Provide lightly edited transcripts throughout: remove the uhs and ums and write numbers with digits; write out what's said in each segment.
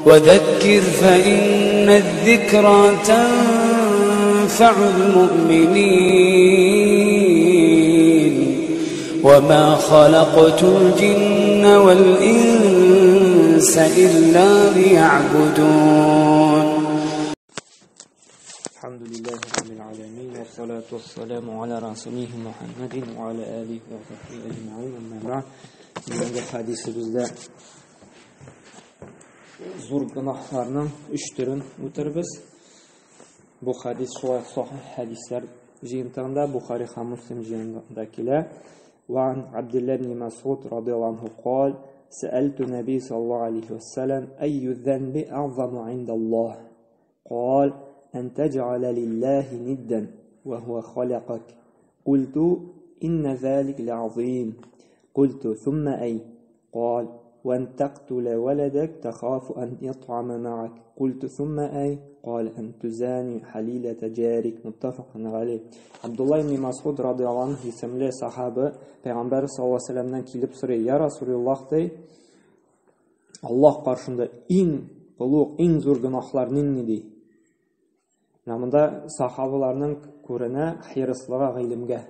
وذكر فإن الذكرى تنفع المؤمنين. وما خلقت الجن والإنس إلا ليعبدون. الحمد لله رب العالمين، والصلاة والسلام على رسوله محمد وعلى آله وصحبه أجمعين، أما بعد. Бүгенге хәдисебездә зур гөнаһларның өч төрен үтербез. Бу хәдис шулай сахих хәдисләр җыентыгында Бухари һәм Муслим җыентыгында килә. وعن عبد الله بن مسعود رضي الله عنه قال: سألت النبي صلى الله عليه وسلم أي الذنب أعظم عند الله؟ قال: أن تجعل لله ندا وهو خلقك. قلت: إن ذلك لعظيم. قلت: ثم أي؟ قال: وأن تقتل ولدك تخاف أن يطعم معك. قلت: ثم أي؟ قال: أن تزاني حليلة جارك. متفق عليه. Абдулла ибн Масуд радиаллаһу анһу исемле сахабы Пәйгамбәр саллаллаһу алейһи вәсәлләмнән килеп сорый: "Я Расулуллаһ, ди, Аллаһ каршында иң олуг, иң зур гөнаһлар нинди?" ди. Менә монда сахабаларның күренә хирыслыгы гыйлемгә,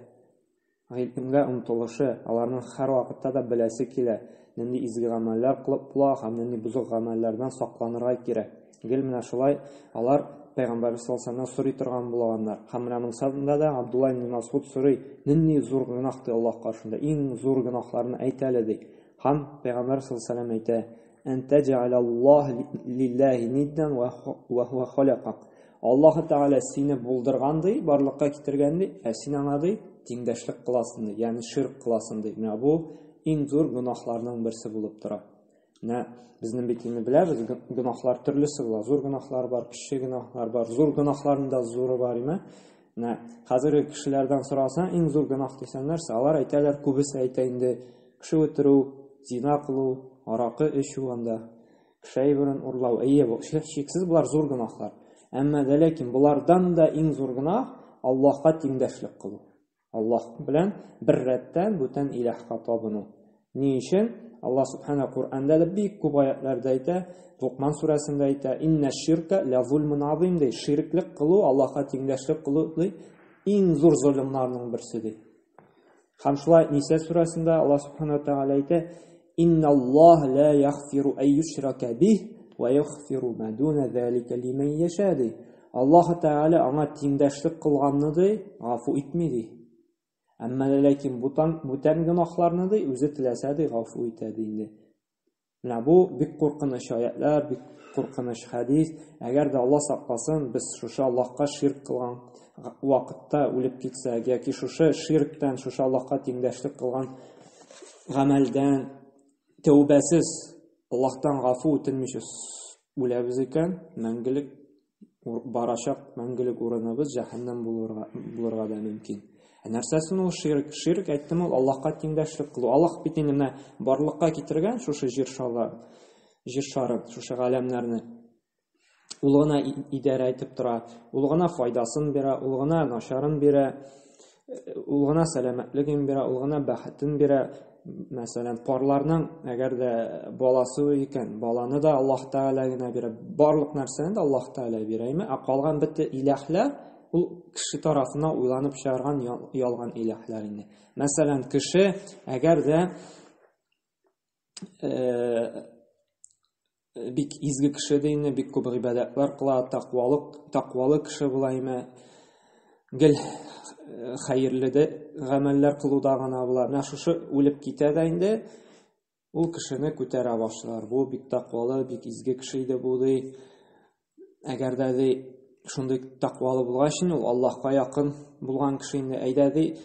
гыйлемгә омтылышы, аларның һәр вакытта да беләсе килә, нинди изге гамәлләр кылып була һәм нинди бозык гамәлләрдән сакланырга кирәк. Гел менә шулай алар Пәйгамбәр саллаллаһу алейһи вәсәлләмнән сорый торган булганнар. Һәм менә монсында да Абдулла ибн Масуд сорый: "Нинди зур гөнаһ ди Аллаһ каршында? Иң зур гөнаһларны әйт әле", ди. Һәм Пәйгамбәр саллаллаһу алейһи вәсәлләм әйтә: "Ан таҗ'алаллаһ лиллаһи ниддан ва хуа халакак". Аллаһ Тәгалә сине булдырган ди, барлыкка китергән ди, ә син аңа ди тиңдәшлек кыласың ди, ягъни ширк кыласың ди. Менә бу иң зур гөнаһларның берсе булып тора. Менә безнең бит инде беләбез, гөнаһлар төрлесе була. Зур гөнаһлар бар, кече гөнаһлар бар. Зур гөнаһларның да зуры бар име? Менә хәзерге кешеләрдән сорасаң, иң зур гөнаһ дисәң нәрсә? Алар әйтәләр, күбесе әйтә инде: кеше үтерү, зина кылу, аракы эчү анда, кеше әйберен урлау. Әйе, бу шиксез болар зур гөнаһлар. Әмма дә ләкин болардан да иң зур гөнаһ Аллаһка тиңдәшлек кылу. Аллаһ белән бер рәттән бүтән илаһка табыну. Ни өчен? Аллаһ Субхана Коръәндә дә бик күп аятларда әйтә, Лукман сүрәсендә әйтә: "Инна ширка ла зулмун азим" ди. Ширклек кылу, Аллаһка тиңдәшлек кылу ди, иң зур золымнарның берсе ди. Һәм шулай Ниса сүрәсендә Аллаһ Субхана Тәгалә әйтә: "Инналлаһ ла ягъфиру ай юшрака бих ва ягъфиру ма дуна залика лиман яша" ди. Аллаһ Тәгалә аңа тиңдәшлек кылганны ди, гафу итми ди. Әмма ләкин бүтән гөнаһларны ди, үзе теләсә ди, гафу итә ди инде. Менә бу бик куркыныч аятлар, бик куркыныч хәдис. Әгәр дә Аллаһ сакласын, без шушы Аллаһка ширк кылган вакытта үлеп китсәк, яки шушы ширктән, шушы Аллаһка тиңдәшлек кылган гамәлдән тәүбәсез Аллаһтан гафу үтенмичә үләбез икән, мәңгелек барачак мәңгелек урыныбыз җәһәннәм булырга да мөмкин. Ә нәрсәсен ул ширк? Ширк әйттем ул Аллаһка тиңдәшлек кылу. Аллаһ бит инде менә барлыкка китергән шушы җир шары, җир шарын, шушы галәмнәрне. Ул гына идарә итеп тора, ул гына файдасын бирә, ул гына начарын бирә, ул гына сәламәтлеген бирә, ул гына бәхетен бирә. Мәсәлән, парларның әгәр дә баласы икән, баланы да Аллаһ Тәгалә генә бирә. Барлык нәрсәне дә Аллаһ Тәгалә бирә, әйме? Ә калган бөтен илаһлар ул кеше тарафыннан уйланып чыгарган ялган илаһлар инде. Мәсәлән, кеше әгәр дә бик изге кеше дә инде, бик күп гыйбадәтләр кыла, тәкъвалы кеше була име, гел хәерле дә гамәлләр кылуда гына була. Менә шушы үлеп китә дә инде, ул кешене күтәрә башлар. Бу бик тәкъвалы, бик изге кеше иде бу ди. Әгәр дә ди шундый тәкъвалы булгач инде, ул Аллаһка якын булган кеше инде, әйдә ди,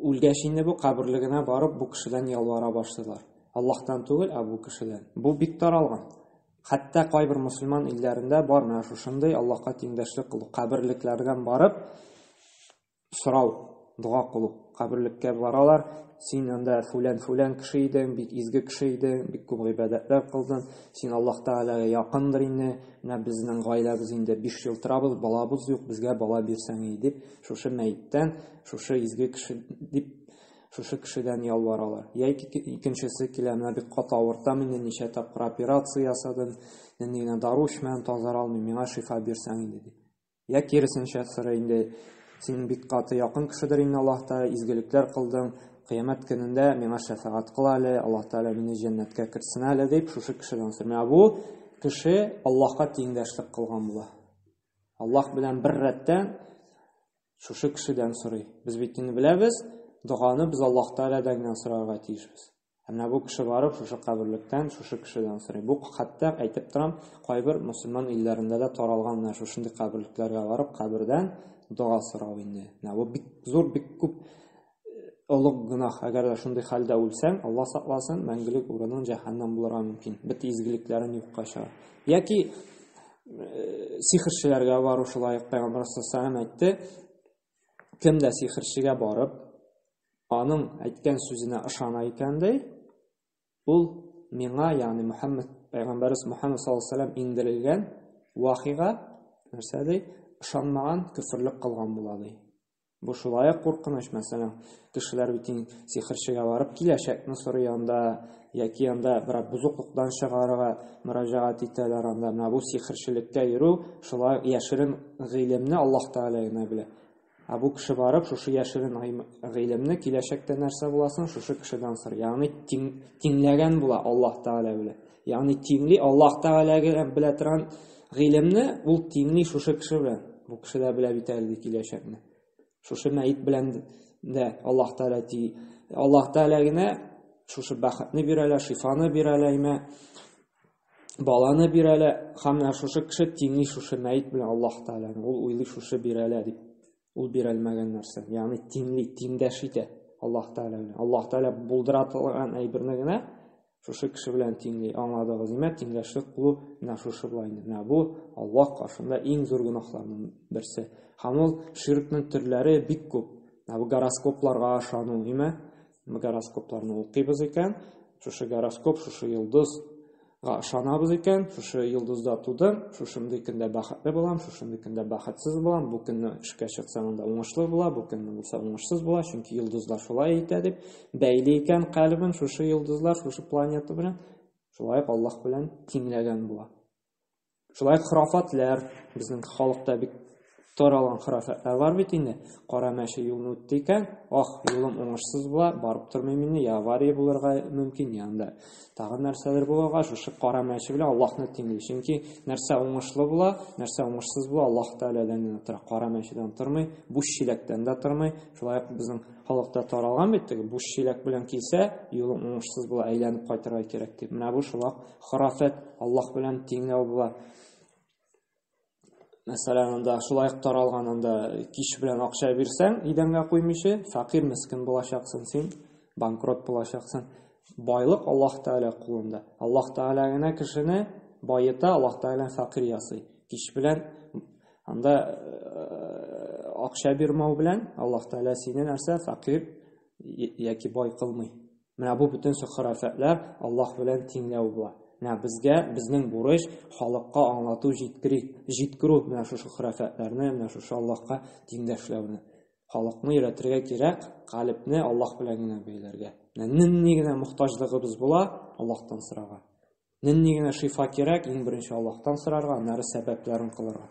үлгәч инде бу каберлегенә барып бу кешедән ялвара башлыйлар. Аллаһтан түгел, ә бу кешедән. Бу бик таралган. Хәтта кайбер мусульман илләрендә бар менә шушындый Аллаһка тиңдәшлек кылу, каберлекләрдән барып сорау, дога кылу. Каберлеккә баралар, син анда фүлән-фүлән кеше идең, бик изге кеше идең, бик күп гыйбадәтләр кылдың, син Аллаһ Тәгаләгә якындыр инде, менә безнең гаиләбез инде 5 ел торабыз, балабыз юк, безгә бала бирсәң иде дип, шушы мәеттән, шушы изге кеше дип, Шушы кешедән ялваралар. Яки икенчесе килә, менә бик каты авыртам инде, ничә тапкыр операция ясадым, нинди генә дару эчмәдем, тазара алмыйм, миңа шифа бирсәң инде, ди. Я киресенчә сорый инде, син бик каты якын кешедер инде Аллаһ Тәгалә, изгелекләр кылдың, кыямәт көнендә миңа шәфәгать кыл әле, Аллаһ Тәгалә мине җәннәткә кертсен әле, дип шушы кешедән сорый. Менә бу кеше Аллаһка тиңдәшлек кылган була. Аллаһ белән бер рәттән шушы кешедән сорый. Без бит инде беләбез, доганы без Аллаһ Тәгаләдән генә сорарга тиешбез. Ә менә бу кеше барып шушы каберлектән, шушы кешедән сорый. Бу хәтта әйтеп торам, кайбер мөселман илләрендә дә таралган менә шушындый каберлекләргә барып, кабердән дога сорау инде. Менә бу бик зур, бик күп олуг гөнаһ. Әгәр дә шундый хәлдә үлсәң, Алла сакласын, мәңгелек урының җәһәннәм булырга мөмкин. Бөтен изгелекләрен юкка чыгар. Яки сихерчеләргә бару шулай ук Пәйгамбәр саллаллаху әйтте, кем дә сихерчегә барып, аның әйткән сүзенә ышана икән ди, ул миңа, ягъни Мөхәммәд пәйгамбәрбез Мөхәммәд саллаллаху алейһи вәсәлләм иңдерелгән вахига нәрсә ди, ышанмаган, көферлек кылган була ди. Бу шулай ук куркыныч, мәсәлән, кешеләр бит инде сихерчегә барып киләчәкне сорый анда, яки анда берәр бозыклыктан чыгарырга мөрәҗәгать итәләр анда. Менә бу сихерчелеккә йөрү шулай ук яшерен гыйлемне Аллаһ Тәгалә генә белә. Ә бу кеше барып шушы яшерен гыйлемне киләчәктә нәрсә буласын шушы кешедән сорый. Ягъни тиңләгән була Аллаһ Тәгалә белән. Ягъни тиңли Аллаһ Тәгалә генә белә торган гыйлемне ул тиңли шушы кеше белән. Бу кеше дә белә бит әле киләчәкне. Шушы мәет белән дә Аллаһ Тәгалә ти Аллаһ Тәгалә генә шушы бәхетне бирә ала, шифаны бирә ала име, баланы бирә ала. Һәм менә шушы кеше тиңли шушы мәет белән Аллаһ Тәгаләне. Ул уйлый шушы бирә ала дип. Ул бирәлмәгән нәрсә. Ягъни тиңли, тиңдәш итә Аллаһ Тәгалә белән. Аллаһ Тәгалә булдыра торган әйберне генә шушы кеше белән тиңли. Аңладыгыз, димәк, тиңдәшлек кылу менә шушы була инде. Менә бу Аллаһ каршында иң зур гөнаһларның берсе. Һәм ул ширкнең төрләре бик күп. Менә бу гороскопларга ышану, димә? Гороскопларны укыйбыз икән, шушы гороскоп, шушы йолдыз га ышанабыз икән, шушы йолдызда тудым, шушындый көндә бәхетле булам, шушындый көндә бәхетсез булам, бу көнне эшкә чыксам анда уңышлы була, бу көнне булса уңышсыз була, чөнки йолдызлар шулай әйтә дип бәйли икән кальбен шушы йолдызлар, шушы планета белән, шулай ук Аллаһ белән тиңләгән була. Шулай ук хорафатлар, безнең халыкта бик таралган хорафатлар бар бит инде. Кара мәче юлны үтте икән, ах, юлым уңышсыз була, барып тормыйм инде, я авария булырга мөмкин, я анда тагын нәрсәдер булырга, шушы кара мәче белән Аллаһны тиңли. Чөнки нәрсә уңышлы була, нәрсә уңышсыз була, Аллаһ Тәгаләдән генә тора. Кара мәчедән тормый, буш чиләктән дә тормый. Шулай ук безнең халыкта таралган бит теге буш чиләк белән килсә, юлың уңышсыз була, әйләнеп кайтырга кирәк дип. Менә бу шулай Хорафәт Аллаһ белән тиңләү була. Мәсәлән, анда шулай ук таралган анда кич белән акча бирсәң, идәнгә куймыйча, фәкыйрь мескен булачаксың син, банкрот булачаксың. Байлык Аллаһ Тәгалә кулында. Аллаһ Тәгалә генә кешене баета, Аллаһ Тәгалә фәкыйрь ясый. Кич белән анда акча бирмәү белән Аллаһ Тәгалә сине нәрсә фәкыйрь яки бай кылмый. Менә бу бөтен хөрафәтләр Аллаһ белән тиңләү була. Менә безгә, безнең бурыч халыкка аңлату, җиткери, җиткерү менә шушы хөрафәтләрне, менә шушы Аллаһка тиңдәшләүне. Халыкны өйрәтергә кирәк, калебне Аллаһ белән генә бәйләргә. Менә нинди генә мохтаҗлыгыбыз була, Аллаһтан сорарга. Нинди генә шифа кирәк, иң беренче Аллаһтан сорарга, аннары сәбәпләрен кылырга.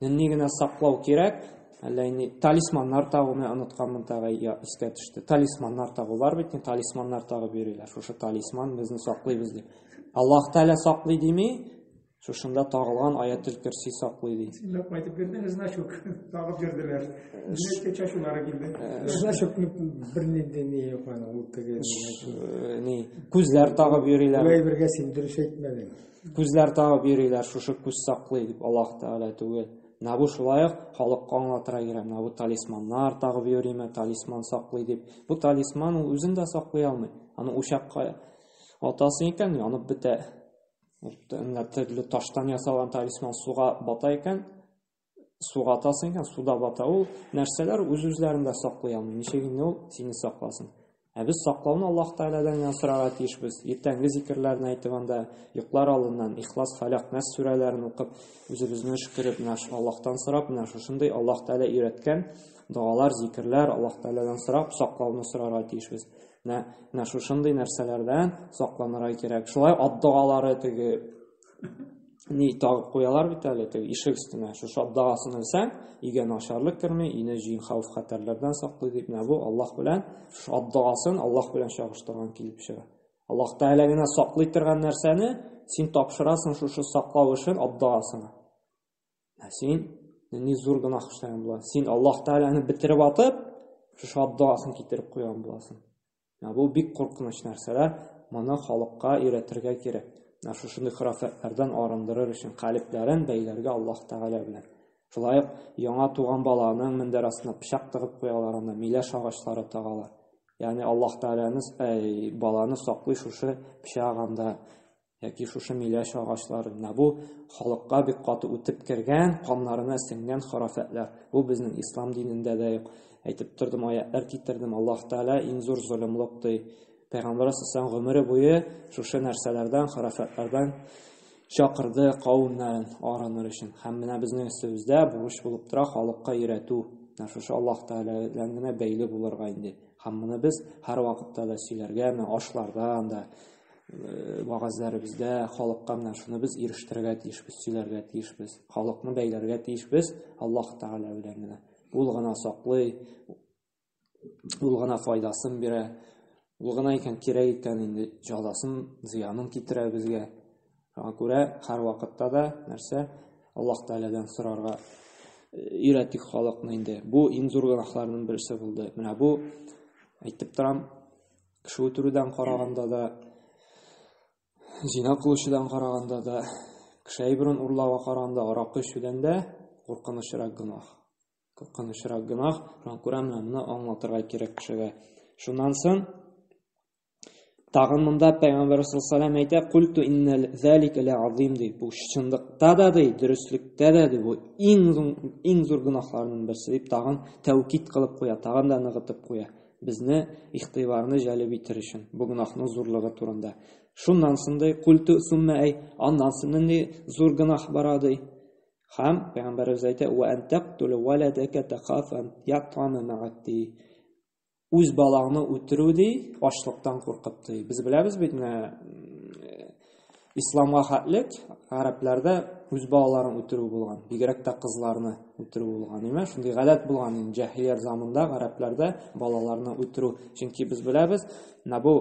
Нинди генә саклау кирәк, әллә инде талисманнар тагуны онытканмын тагы, я искә төште. Талисманнар тагу бар бит, талисманнар тагып йөриләр. Шушы талисман безне саклыйбыз дип. Аллаһ Тәгалә саклый дими, шушында тагылган аятел көрси саклый ди. Син ләп кайтып кердең, значок тагып йөрделәр. Нәккә чачулары килде. Значокны бернинди ни юк аның, ул теге ни, күзләр тагып йөриләр. Болай бергә син дөрес әйтмәдең. Күзләр тагып йөриләр, шушы күз саклый дип, Аллаһ Тәгалә түгел. Менә бу шулай ук халыкка аңлатырга кирәк. Менә бу талисманнар тагып йөриме, талисман саклый дип. Бу талисман ул үзен дә саклый алмый. Аны учакка атасың икән, янып бетә. Менә төрле таштан ясалган талисман суга бата икән, суга атасың икән, суда бата. Ул нәрсәләр үз-үзләрен дә саклый алмый. Ничек инде ул сине сакласын? Ә без саклауны Аллаһ Тәгаләдән генә сорарга тиешбез. Иртәнге зикерләрне әйтеп анда, йоклар алдыннан Ихлас, Фәләк, Нәс сүрәләрен укып, үзебезне өшкереп, менә Аллаһтан сорап, менә шушындый Аллаһ Тәгалә өйрәткән догалар, зикерләр Аллаһ Тәгаләдән сорап, саклауны сорарга тиешбез. Менә, менә шушындый нәрсәләрдән сакланырга кирәк. Шулай ат догалары теге ни тагып куялар бит әле теге ишек өстенә. Шушы ат догасын элсәң, өйгә начарлык керми, өйне җыен хәвеф-хәтәрләрдән саклый дип. Менә бу Аллаһ белән шушы ат догасын Аллаһ белән чагыштырган килеп чыга. Аллаһ Тәгалә генә саклый торган нәрсәне син тапшырасың шушы саклау эшен ат догасына. Ә син нинди зур гөнаһ эшләгән буласың. Син Аллаһ Тәгаләне бетереп атып, шушы ат догасын китереп куйган буласың. Менә бу бик куркыныч нәрсәләр, моны халыкка өйрәтергә кирәк. Менә шушындый хорафатлардан арындырыр өчен калебләрен бәйләргә Аллаһ Тәгалә белән. Шулай ук яңа туган баланың мендәр астына пычак тыгып куялар анда, миләш агачлары тагалар. Ягъни Аллаһ Тәгаләне, баланы саклый шушы пычак анда яки шушы миләш агачлары. Менә бу халыкка бик каты үтеп кергән, каннарына сеңгән хорафатлар. Бу безнең ислам динендә дә юк. Әйтеп тордым, аятлар китердем. Аллаһ Тәгалә иң зур золымлык ди. Пәйгамбәр саллаллаһу гомере буе шушы нәрсәләрдән, хорафатлардан чакырды кавемнәрен арыныр өчен. Һәм менә безнең өстебездә бурыч булып тора халыкка өйрәтү. Менә шушы Аллаһ Тәгалә белән генә бәйле булырга инде. Һәм моны без һәрвакытта да сөйләргә, менә ашларда анда вәгазьләребездә халыкка менә шуны без ирештерергә тиешбез, сөйләргә тиешбез. Халыкны бәйләргә тиешбез Аллаһ Тәгалә белән генә. Ул гына саклый, ул гына файдасын бирә. Ул гына икән кирәк икән инде җазасын, зыянын китерә безгә. Шуңа күрә һәр вакытта да нәрсә Аллаһ Тәгаләдән сорарга өйрәтик халыкны инде. Бу иң зур гөнаһларның берсе булды. Менә бу әйтеп торам, Кеше үтерүдән караганда да, зина кылучыдан караганда да, кеше әйберен урлауга караганда, аракы эчүдән дә куркынычрак гөнаһ. Куркынычрак гөнаһ. Шуңа күрә менә моны аңлатырга кирәк кешегә. Шуннан соң тагын монда Пәйгамбәр саллаллаһу алейһи әйтә, "Культу иннал залика лa'азим" ди. Бу чынлыкта да ди, дөреслектә дә ди, бу иң иң зур гөнаһларның берсе дип тагын тәүкид кылып куя, тагын да ныгытып куя. Безне игътибарны җәлеп итер өчен, бу гөнаһның зурлыгы турында. Шуннан соң ди, культу сумма әй, аннан соң нинди зур гөнаһ бара ди. Һәм пәйгамбәребез әйтә, "Ва ан тактулу валадака тахафан ят'ама ма'ак" ди. Үз балаңны үтерү ди, ачлыктан куркып ди. Без беләбез бит менә Исламга хәтлек гарәпләрдә үз балаларын үтерү булган, бигрәк тә кызларны үтерү булган, әйме? Шундый гадәт булган инде җаһилият заманында гарәпләрдә балаларны үтерү. Чөнки без беләбез, менә бу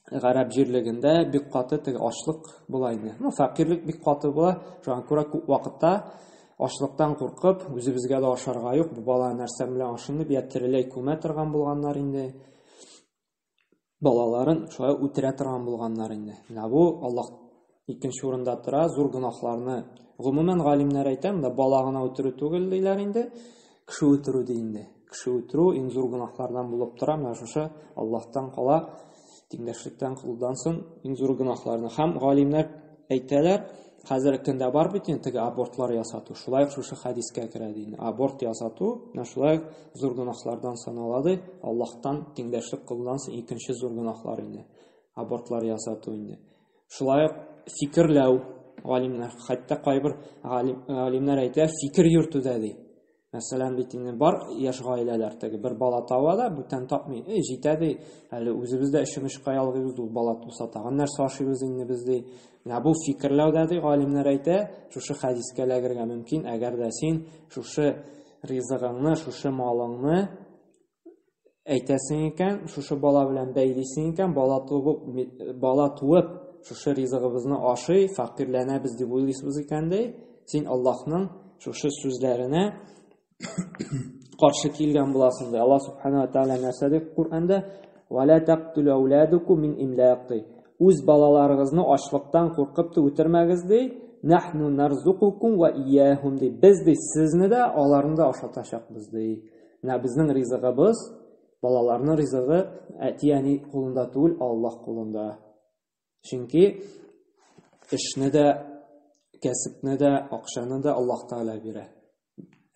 гарәп җирлегендә бик каты теге ачлык була инде. Ну, фәкыйрьлек бик каты була. Шуңа күрә күп вакытта ачлыктан куркып, үзебезгә дә ашарга юк, бу бала нәрсә белән ашын дип, я тереләй күмә торган булганнар инде. Балаларын шулай үтерә торган булганнар инде. Менә бу Аллаһ икенче урында тора, зур гөнаһларны. Гомумән галимнәр әйтә, монда бала гына үтерү түгел диләр инде, кеше үтерү ди инде. Кеше үтерү иң зур гөнаһлардан булып тора, менә шушы Аллаһтан кала тиңдәшлектән кылудан соң иң зур гөнаһларны. Һәм галимнәр әйтәләр, хәзерге көндә бар бит инде теге абортлар ясату. Шулай ук шушы хәдискә керә ди. Аборт ясату, менә шулай ук зур гөнаһлардан санала ди. Аллаһтан тиңдәшлек кылудан соң икенче зур гөнаһлар инде. Абортлар ясату инде. Шулай ук фикерләү галимнәр, хәтта кайбер галимнәр әйтә, фикер йөртү дә ди. Мәсәлән, бит инде бар яшь гаиләләр теге бер бала таба да, бүтән тапмый. Эй, җитә ди. Әле үзебез дә өчен очка ялгыйбыз, ул бала туса тагын нәрсә ашыйбыз инде без ди. Менә бу фикерләү дә ди, галимнәр әйтә, шушы хәдискә эләгергә мөмкин, әгәр дә син шушы ризыгыңны, шушы малыңны әйтәсең икән, шушы бала белән бәйлисең икән, бала туып, бала туып, шушы ризыгыбызны ашый, фәкыйрьләнәбез дип уйлыйсыз икән ди, син Аллаһның шушы сүзләренә каршы килгән буласың ди. Аллаһ субхана ва тааля нәрсә ди Коръәндә? Ва ла тактулу ауладукум мин имлак ди. Үз балаларыгызны ачлыктан куркып та үтермәгез ди. Нахну нарзукукум ва ияхум ди. Без ди сезне дә, аларны да ашатачакбыз ди. Менә безнең ризыгыбыз, балаларның ризыгы әти-әни кулында түгел, Аллаһ кулында. Чөнки эшне дә, кәсепне дә, акчаны да Аллаһ Тәгалә бирә.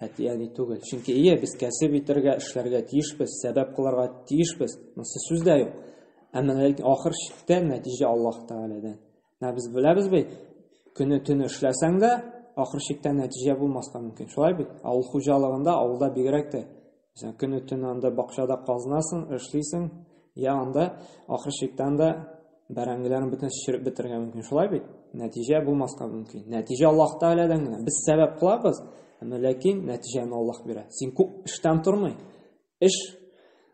Әти-әни түгел. Чөнки ие, без кәсеп итәргә, эшләргә тиешбез, сәбәп кылырга тиешбез. Монысы сүз дә юк. Әмма ләкин ахыр чиктә нәтиҗә Аллаһ Тәгаләдән. Менә без беләбез бит, көне төне эшләсәң дә, ахыр чиктә нәтиҗә булмаска мөмкин. Шулай бит? Авыл хуҗалыгында, авылда бигрәк тә. Син көне төне анда бакчада казынасың, эшлисең, я анда ахыр чиктә анда бәрәңгеләрен бөтен череп бетерергә мөмкин. Шулай бит? Нәтиҗә булмаска мөмкин. Нәтиҗә Аллаһ Тәгаләдән генә. Без сәбәп кылабыз, әмма ләкин нәтиҗәне Аллаһ бирә. Син күп эштән тормый. Эш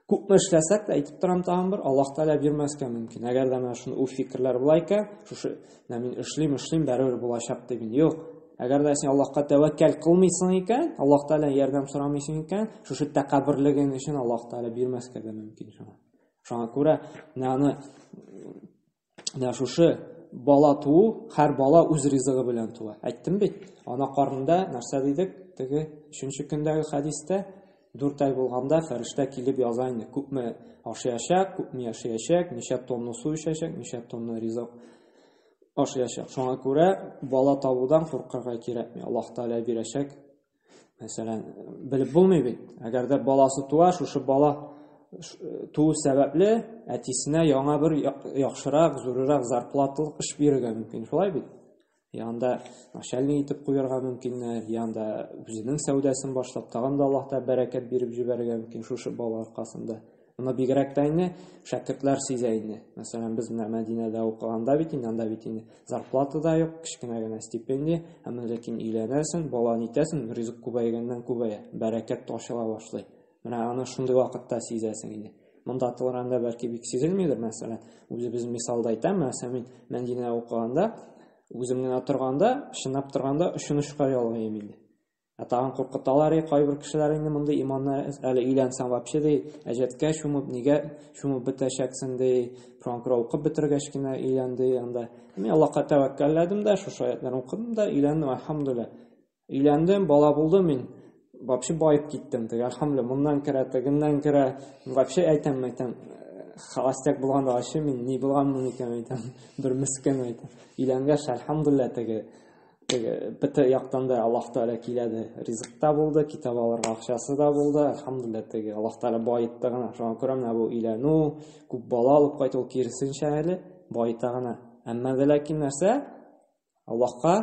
күпме эшләсәк тә, әйтеп торам тагын бер, Аллаһ Тәгалә бирмәскә мөмкин. Әгәр дә менә шундый уй-фикерләр була икән, шушы менә мин эшлим, эшлим, бәрібір булачак дип инде. Юк. Әгәр дә син Аллаһка тәвәккәл кылмыйсың икән, Аллаһ Тәгаләдән ярдәм сорамыйсың икән, шушы тәкәбберлегең өчен Аллаһ Тәгалә бирмәскә дә мөмкин шуңа. Шуңа күрә менә аны менә шушы бала туу, һәр бала үз ризыгы белән туа. Әйттем бит, ана карнында нәрсә дидек? Теге өченче көндәге хәдистә 4 ай булганда фәрештә килеп яза инде, күпме ашаячак, күпме яшәячәк, ничә тонна су эчәчәк, ничә тонна ризык ашаячак. Шуңа күрә бала табудан куркырга кирәкми. Аллаһ Тәгалә бирәчәк. Мәсәлән, белеп булмый бит. Әгәр дә баласы туа, шушы бала туу сәбәпле әтисенә яңа бер яхшырак, зуррак зарплаталык эш бирергә мөмкин. Шулай бит? Янда начальник итеп куярга мөмкиннәр, янда үзенең сәүдәсен башлап, тагын да Аллаһ Тәгалә бәрәкәт биреп җибәрергә мөмкин шушы бала аркасында. Моны бигрәк тә инде шәкертләр сизә инде. Мәсәлән, без менә Мәдинәдә укыганда бит инде, анда бит инде зарплата да юк, кечкенә генә стипендия, әмма ләкин өйләнәсең, бала нитәсең, ризык күбәйгәннән күбәя, бәрәкәт ачыла башлый. Менә аны шундый вакытта сизәсең инде. Монда торганда бәлки бик сизелмидер, мәсәлән, үзебез мисалда әйтәм, мәсәлән, мин Мәдинәдә укыганда, үзем генә торганда, чынлап торганда очын очка ялгыйм инде. Ә тагын куркыталар, и кайбер кешеләр инде мондый иманны әле өйләнсәң вообще ди, әҗәткә чумып, нигә чумып бетәчәксең ди, шуңа күрә укып бетергәч кенә өйлән ди анда. Мин Аллаһка тәвәккәлләдем дә, шушы аятларны укыдым да, өйләндем, әлхәмдүлилләһ. Өйләндем, бала булды мин. Вообще баеп киттем, теге, әлхәмдүлилләһ, моннан керә, тегеннән керә. Вообще әйтәм, әйтәм, холостяк булганда вообще мин ни булганмын икән, әйтәм, бер мескен әйтәм. Өйләнгәч, әлхәмдүлилләһ, теге Теге бөтә яктан да Аллаһ Тәгалә киләде. Ризык та булды, китап алырга акчасы да булды. Әлхәмдүлилләһ, теге Аллаһ Тәгалә баетты гына. Шуңа күрә менә бу өйләнү, күп бала алып кайту ул киресенчә әле баета гына. Әмма дә ләкин нәрсә? Аллаһка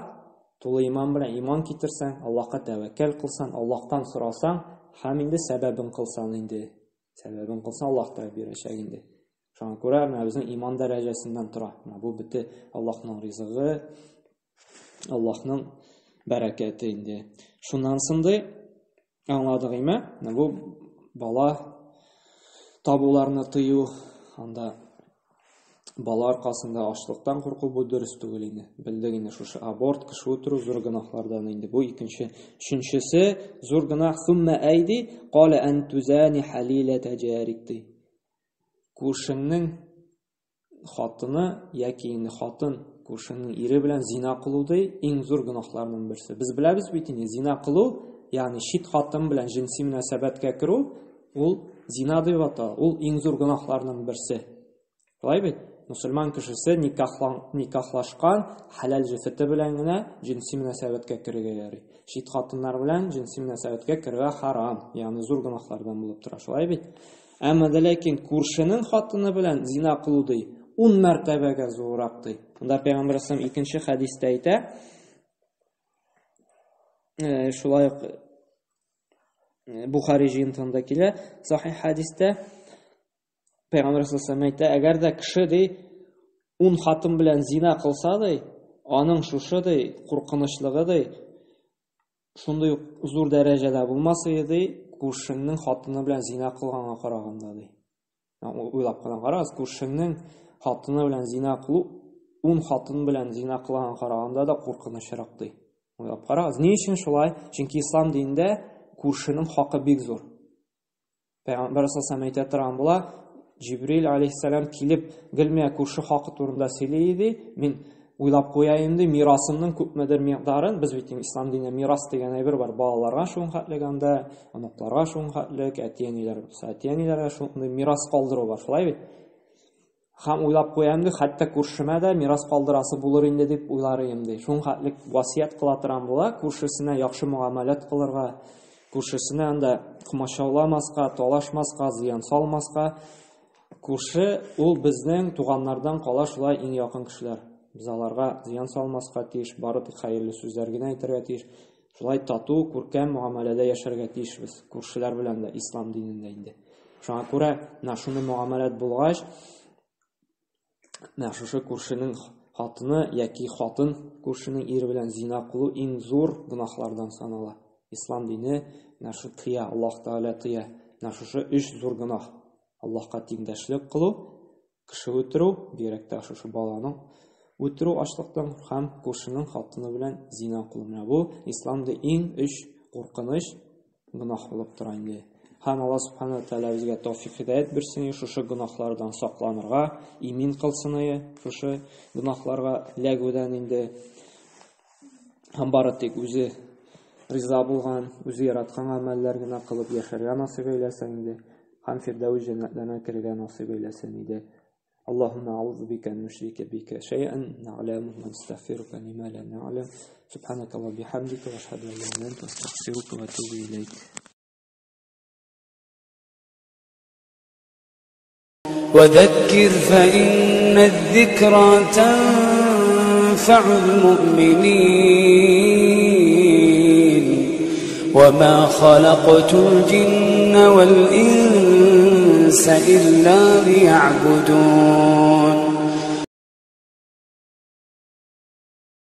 тулы иман белән иман китерсәң, Аллаһка тәвәккәл кылсаң, Аллаһтан сорасаң һәм инде сәбәбен кылсаң инде. Сәбәбен кылсаң, Аллаһ та бирәчәк инде. Шуңа күрә менә безнең иман дәрәҗәсеннән тора. Менә бу бөте Аллаһның ризыгы, Аллаһның бәрәкәте инде. Шуннан соң ди, аңладык име? Менә бу бала табуларны тыю, анда бала аркасында ачлыктан курку бу дөрес түгел инде. Белдек инде шушы аборт, кеше үтерү зур гөнаһлардан инде. Бу икенче. Өченчесе зур гөнаһ сумма әйди, кала ан тузани халилата җарик ди. Күршеңнең хатыны яки инде хатын күршеңнең ире белән зина кылу ди иң зур гөнаһларның берсе. Без беләбез бит инде зина кылу, ягъни чит хатын белән җенси мөнәсәбәткә керү, ул зина дип атала. Ул иң зур гөнаһларның берсе. Шулай бит? Мусульман кешесе никахлашкан хәләл җефете белән генә җенси мөнәсәбәткә керергә ярый. Чит хатыннар белән җенси мөнәсәбәткә керергә харам, ягъни зур гөнаһлардан булып тора. Шулай бит? Әмма дә ләкин күршенең хатыны белән зина кылу ди, 10 мәртәбәгә зуррак ди. Монда Пәйгамбәр саллаллаху икенче хәдистә әйтә, шулай ук Бухари җыентыгында килә, сахих хәдистә Пәйгамбәр саллаллаху әйтә, әгәр дә кеше ди 10 хатын белән зина кылса ди, аның шушы ди куркынычлыгы ди шундый ук зур дәрәҗәдә булмас иде ди, күршеңнең хатыны белән зина кылганга караганда ди. Уйлап кына карагыз, күршеңнең хатыны белән зина кылу 10 хатын белән зина кылганга караганда да куркынычрак ди. Уйлап карагыз, ни өчен шулай? Чөнки ислам динендә күршенең хакы бик зур. Пәйгамбәр саллаллаху әйтә торган була, Җибрил алейхиссалам килеп гел миңа күрше хакы турында сөйли иде. Мин уйлап куяйм ди, мирасымның күпмедер микъдарын, без бит ислам динендә мирас дигән әйбер бар, балаларга шуның хәтлек анда, оныкларга шуның хәтлек, әти-әниләр булса, әти-әниләргә шундый мирас калдыру бар, шулай бит? Һәм уйлап куям ди, хәтта күршемә дә мирас калдырасы булыр инде дип уйлар идем ди. Шуның хәтлек васыять кыла торган була, күршесенә яхшы мөгамәләт кылырга. Күршесенә анда комачауламаска, талашмаска, зыян салмаска. Күрше ул безнең туганнардан кала шулай иң якын кешеләр. Без аларга зыян салмаска тиеш, бары тик хәерле сүзләр генә әйтергә тиеш. Шулай тату, күркәм мөгамәләдә яшәргә тиешбез күршеләр белән дә ислам динендә инде. Шуңа күрә менә шундый мөгамәләт булгач, менә шушы күршенең хатыны яки хатын күршенең ире белән зина кылу иң зур гөнаһлардан санала. Ислам дине менә шу тыя, Аллаһ Тәгалә тыя. Менә шушы өч зур гөнаһ. Аллаһка тиңдәшлек кылу, кеше үтерү, бигрәк тә шушы баланың үтерү ачлыктан һәм күршенең хатыны белән зина кылу. Менә бу исламда иң өч куркыныч гөнаһ булып тора инде. Һәм Аллаһ Субхану ва Тәгалә безгә тәүфик һидаят бирсен, шушы гөнаһлардан сакланырга, имин кылсын шушы гөнаһларга эләгүдән инде. Һәм бары тик үзе риза булган, үзе яраткан гамәлләр генә кылып яшәргә насыйп әйләсен инде. Һәм Фирдәүс җәннәтләренә керергә насыйп әйләсен иде. اللهم أعوذ بك أن نشرك بك شيئا نعلمه ونستغفرك لما لا نعلم. سبحانك اللهم وبحمدك وأشهد أن لا إله إلا أنت أستغفرك وأتوب إليك. وذكر فإن الذكرى تنفع المؤمنين. وما خلقت الجن والإنس إلا ليعبدون.